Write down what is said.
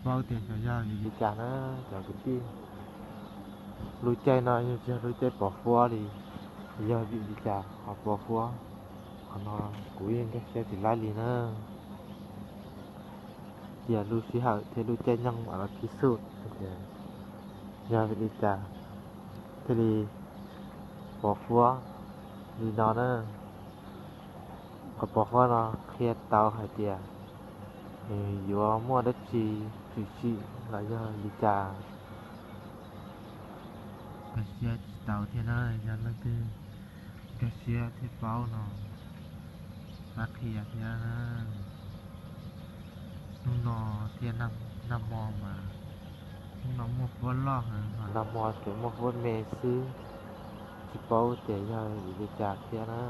Paub tias xyov yog vim li cas na cov kwv tij. Lub caij no yeej tsis yog lub caij pov huab li, yog vim li cas ho pov huab, qhov no kuv yeej nkag siab tsis laib li na. Cia lub sij hawm thiab lub caij nyoog mam los phiv xwm hais tias yog vim li cas thiaj li pov huab li no na. Qhov pov huab no qhia tau hais tias nws yuav muaj dab tsi tshwm sim los yog li cas. Nkag siab tsis tau thiab na, yog leej twg nkag siab thiab paub no pab qhia thiab na. Hnub no thiab nag hmo mas, hnub no muaj huab loj heev, nag hmo tsuas muaj huab me xwb, tsis paub tias yog vim li cas thiab na.